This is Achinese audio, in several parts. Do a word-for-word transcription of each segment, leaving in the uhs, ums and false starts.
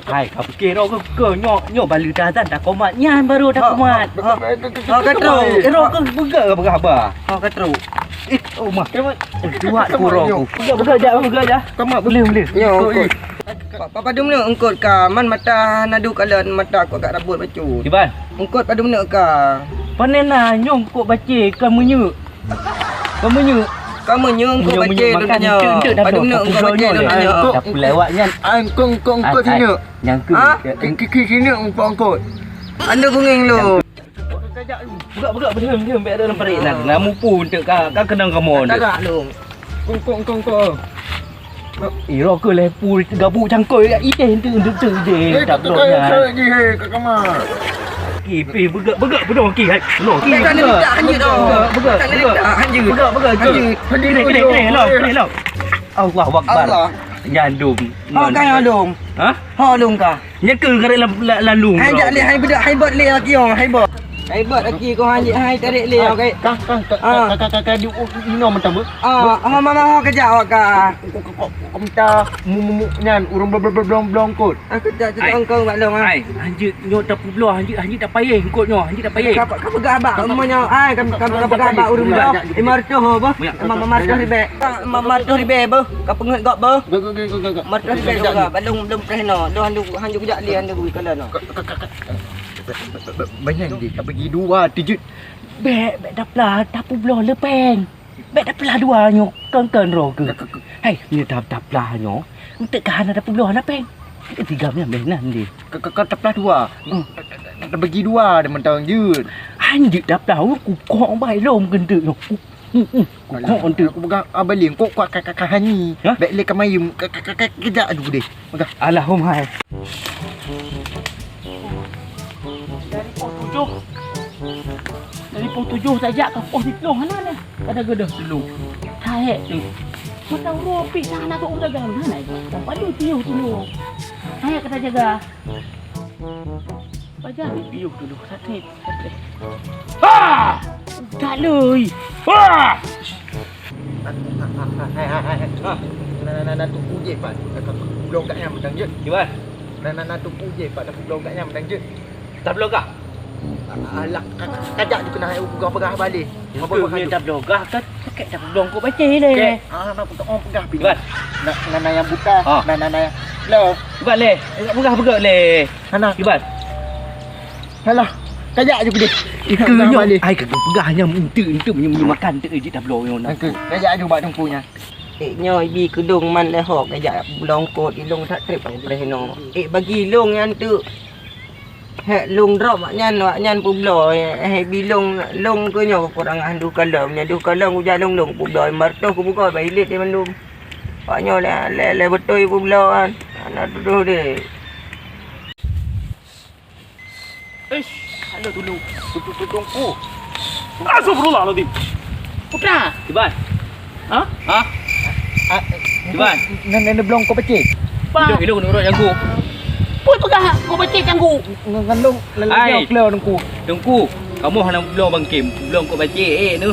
Hai, ka pike roh ke, ke nyoe, nyoe balu tazan takomat nyan baru takomat. Ha, ha, ha, ka trok. Eh, roh ke beugah ka beugah ba. Ha, ka trok. Eh, oh mah. Tuak ku roh ku. Beugah, beugah jak, beugah jak. Kamat boleh, boleh. Nyoe, eungkôt. Pa-, pa-, padum neuk eungkôt ka, man mata nadu kalon mata kok gak rabot bacut. Kiban? Eungkôt padum neuk ka. Pane na nyoe eungkôt bacé ka meunyeuk. Ka meunyeuk. Ka meunyeuk eungkôt bacé dong tanya. Padum neuk eungkôt bacé dong tanya. Dah pelewat nyan. Ah, eungkôt, eungkôt, eungkôt sini. Nyang ke. Ha? Ke, ke, ke sini eungkôt, eungkôt. Anda kunging lu. Beugah, beugah, beudeuh, beudeuh, bèk ada lam parit. Nah, namu pun teu ka, ka keunong kamoe. Tagak lu. Eungkôt, eungkôt, eungkôt. Ih, roh ke leh pu gabuk cangkôi kat ideh tu, tu, tu, ideh. Eh, tak tak blok payah nyan. Cari di, hei, kat kamar. Okey, pi, beugak, beugak, beudong, okey, hai. Beudong, okey, tak boleh beugak. Tak lanjut dah. Beugak, beugak, tak lanjut beugak. Dah, lanjut. Beugak, beugak, lanjut. Okey. Hadir kena, kena, kena, kena, kena. Allahu Akbar. Allah. Nyan dum. Ha, kan dum. Ha? Ha, dum ka. Nyan ke garet lam, lam, lam lung. Hai, jak lé, hai bedak, hai bot lé laki oh, hai bot. Hai bot laki kau, hai, hai tarik lé, hai, okey. Kah, kah, kah, ah, kah, kah, kah, kah, di, oh, inoe mantong beuh. Ah, ah, mama, oh, kejap awak kah. Kau, kau, kau, kau minta mu, mu, mu, nyan, ureueng blong, blong, blong, blong, blong kot. Aku tak, tak, hai, engkau bak long, ah. Hai, hanjeuet nyoe tapeubloe, hanjeuet, hanjeuet tapayéh eungkôt nyoe, hanjeuet tapayéh. Kau, kau peugah bak, umur nyoe, ai, kau, kau, kau peugah bak ureueng blong. Lima ratus ho beuh. Lima ratus ribèe. Lima ratus ribèe beuh. Kau peungeut gop beuh. Lima ratus ribèe beuh, kau belum, belum preh noh. Dah handu, handu kujak li, handu kui kala noh. Banyak dia, tak bagi dua, tijut. Bèk, bèk taplah, tapeubloe le péng. Bèk taplah dua nyoe, kon-kon droe keuh. Hai, nyoe ta-, taplah nyoe, enteuk ka hana tapeubloe hana péng. Tiga nyan bèk nan deh. Ka, ka, ka taplah dua. Hmm. Tabagi dua dah mantong jeuet. Hanjeuet taplah, oh, kukok bai lom keuneuk nyoe. Hmm, hmm. Kukok enteuk. Aku peugah, ah, balik. Kok, kok, ka, ka, ka, hani. Hah? Bèk lé ka mayum. Ka, ka, ka, ka, kejak aju deh. Peugah. Allahumma hai. Dari poh tujoh. Dari poh tujoh tajak ka poh siplôh hana lé. Kada geudoh siplôh. Hai tu. Mata uroe pih hana keu ureueng dagang hana. Padu tiyoh tu. Hai kata jaga. Pajan piôh dulu, satu, satu. Ha! Udah lui. Ha! Nah, nah, nah, nah, tuku je, Pak. Tuku blok kat yang macam je. Gimana? Nah, nah, nah, tuku je, Pak. Tuku blok kat yang macam je. Tak blok kah? Alah, ka-, ka-, kajak tu kena peugah-peugah balik. Apa, apa tu? Minta blok kah? Kan sakit tak blok kok baca leh. Kek, ah, nak peugah, oh, peugah pi. Gimana? Nak, nak, nak yang buta. Ha. Nak, nak, nak yang. Lo. Gimana leh? Peugah-peugah leh. Hana. Kiban? Alah, kajak aju keudeh. Ikeu nyoe, ai keu peugah nyang enteuk-enteuk meunyoe makan enteuk jih tabloe nyoe na. Kajak aju bak teungku nyan. Eh, nyoe ibi keudong man lehok kajak bulong kot ilong that trép preh nyoe. Eh, bagi ilong nyan teuk. Hek long drop wak nyan, wak nyan peubloe. Eh, ibi long, long keu nyoe keukurangan dukalong. Nyan dukalong kujak long-long peubloe. Martoh kubuka bak hilet dia mandum. Wak nyoe lé, lé, lé beutôi peubloe kan. Hana tudoh deh. Eish, ada dulu. Tutup, tutup, tutup. Astagfirullahaladzim. Putra. Kiban? Ha? Ha? Ah, kiban? Nan, nan blong kau pecah. Pak. Hidup, hidup nurut jago. Pui peugah kau pecah canggu. Ngandung lelaki. Hai. Teungku. Teungku, kamu hana blong bangkim. Blong kau pecah, eh, tu.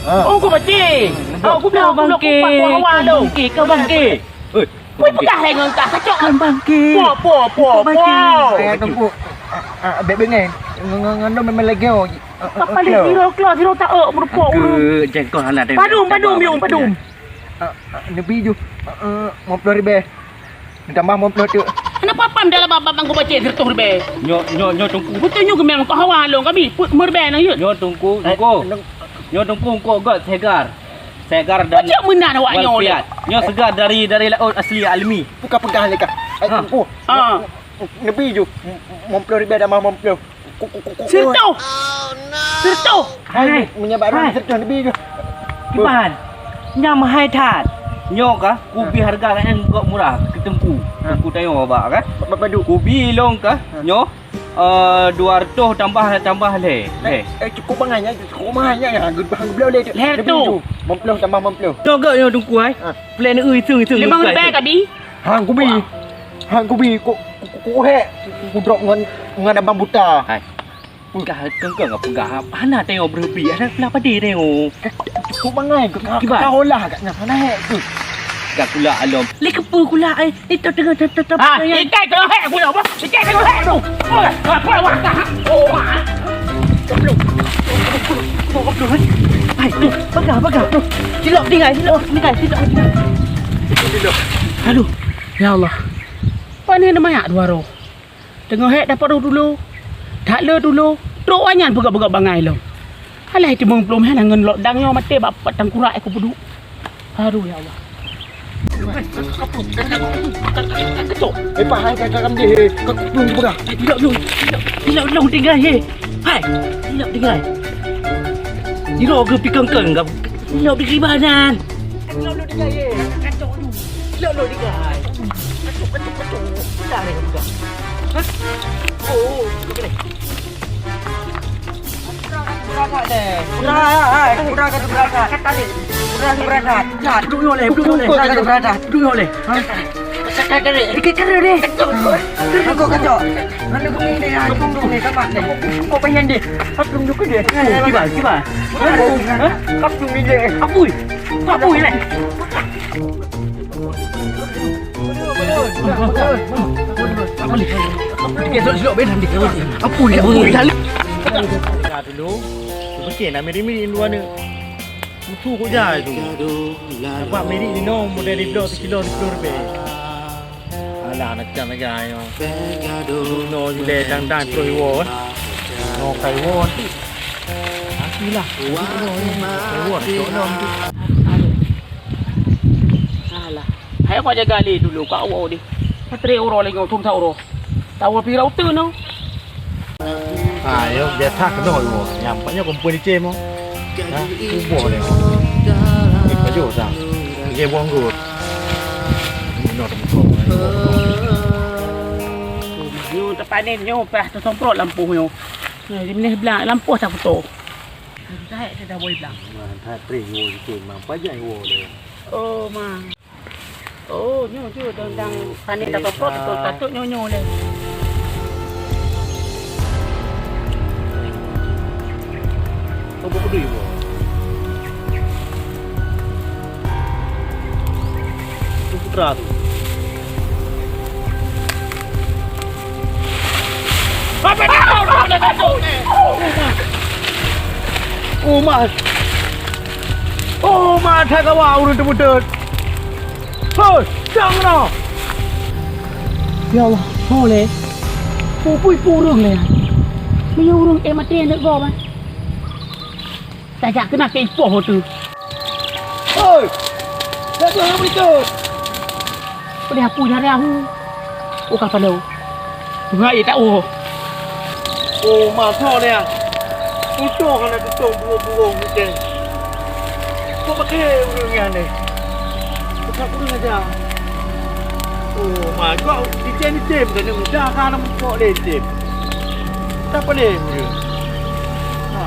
Ha. Oh, kau pecah. Oh, kau blong, kau blong, kau bangke. Kau bangke. Hei. Pui peugah lé ngon kah, kacok. Kan bangke. Po, po, po, po. Bangke. Ayah teungku. Ah, ah, bèk beungèh. Ngon, ngon, ngon memang lagèe, oh. Ah, ah, apa lé siro klo, siro taek meureumpok ureueng. Ke jengkol hana ada. Padum, padum, yong, padum. Ah, ah, neubi ju. Ah, ah, lima puluh ribèe. Tambah lima puluh tu. Kenapa pam dalam babak mangko bacet seratus ribèe? Nyo, nyo, nyo teungku. Betul nyo geumeng kau hawa long kami. Put meuribèe nang yut. Nyo teungku, teungku. Nyo teungku kok got segar. Segar dan wal-, wal fiat. Nyoe segar dari, dari laôt asli alami. Bukan peugah lé kah. Ai, ha. Teungku. Ha. Neubi ju. Lima puluh ribèe dah mah lima puluh. Ku, ku, ku, ku, ku. Seratus. Seratus. Hai, hai. Meunyoe bak ureueng seratus neubi ju. Kiban. Nyan mahai that. Nyoe kah, kubi harga kat nyan gok murah, keu teungku. Ha. Teungku tayong bak kah. Ba-, ba-, badu. Kubi long kah, ha. Nyoe. Eh, dua ratus tambah, tambah lhèe. Lhèe. Eh, eh, cukup bangai nyan, cukup mahal nyan. Lhèe tu. Lima puluh tambah lima puluh. Nyoe gèt nyoe teungku ai. Ha. Plan eu iseng-iseng. Lima ribèe ka bi. Hang kubi. Hang kubi, ku, ku, ku, ku hek. Ku drop ngon, ngon abang buta. Hai. Kah kengkeng peugah. Hana tengok berhenti. Hana peugah padé tengok. Cukup bangai. Kiban. Kau lah kat nyan. Hana hek tu. Ka kulak alom. Lé keupeue kulak, eh? Itu tengah tetap. Ah, ikai keuhek gula, bah. Ikai keuhek tu. Oh, apa awak tak? Oh, ah. Hai, tu, pegang, pegang, tu. Silop tinggai, silop tinggai, silop tinggai. Aduh, ya Allah. Pane na manyak dua roh. Teungoh hék dapat roh tulo, that le tulo, trok awak nyan peugah-peugah bangai lom. Alah, timbong plueng hana ngon lok dang nyoe maté bak pat tangkurak aku peuduek. Aduh, ya Allah. Ketok. Eh, Pak, hai, kakak kam deh, eh. Kak, belum dipeugah. Eh, tidak, belum. Tidak, tidak, belum tinggai, eh. Hai, tidak tinggai. Tidak ke pikeng-keng, tidak tinggai badan. Tidak, tidak tinggai, eh. Kacau, aduh. Tidak, tidak tinggai. Kacau, kacau, kacau. Tidak ada juga. Hah? Oh, oh, oke deh. Berangkat deh. Udah, hai, udah kata berangkat. Kata deh. Udah berangkat. Nah, duduk nyoe leh, duduk nyoe leh. Udah kata berangkat. Duduk nyoe leh. Kata deh. Dikit kata deh. Kata kok kata. Mana kau ni, ya, tunggu ni, sama ni. Kau pengen deh. Aku tunggu ke dia. Kiba, kiba. Hah? Kau tunggu ni deh. Apa? Apa ni? Apa ni? Apa ni? Dengar dulu. Betul nak mirit-mirit dua ni. Mutu kok jai tu. Nampak mirit ni no model di blok sekilo sepuluh ribu. Alah, nak cak lagi ayo. No jule dang-dang terus iwo. No kai iwo nanti. Nantilah. Kai iwo, cok no nanti. Alah. Hai kau jaga le dulu, kau awak deh. Patri uroe lagi, untung tak uroe. Tawa pira uteuen nyoe? Ha, yo, biasa keunoe nyoe. Nyang pat nyoe kumpul licin mo. Ha, kuboh lé. Eh, pajoh sang. Lagèe buang got. Nyoe teumpat. Nyoe tepanen nyoe pah teusomprot lampôh nyoe. Nyoe di meuneh blang lampôh takuto. Entah ya dah boi blang. Entah treh nyoe sikit, mang pajak nyoe lé. Oh, ma. Oh, nyoe je dang-dang panen takoprot, tatot nyoe-nyoe lé. Tombok keudui, boh. Tu putra tu. Oh, ma. Oh, ma, that kawa ureueng teubeudeuet. Hoi, dang keunoe! Ya Allah, ho lé. Peue-peue ureueng lé. Meunyoe ureueng éh maté aneuk gob, eh. Tajak keunan keu ipoh ho teuh. Hoi! Siapa yang berikut? Peue hapui dari aku. Oh, ka paloe. Sungai tak oh. Oh, masa ni ah. Tutoe hana tutoe burung-burung macam. Kok pakai ureueng nyan ni? Bukan ureueng aja. Oh, ma, kok licin-licin ke ni? Udah kan kok licin. Tak boleh ureueng. Ha.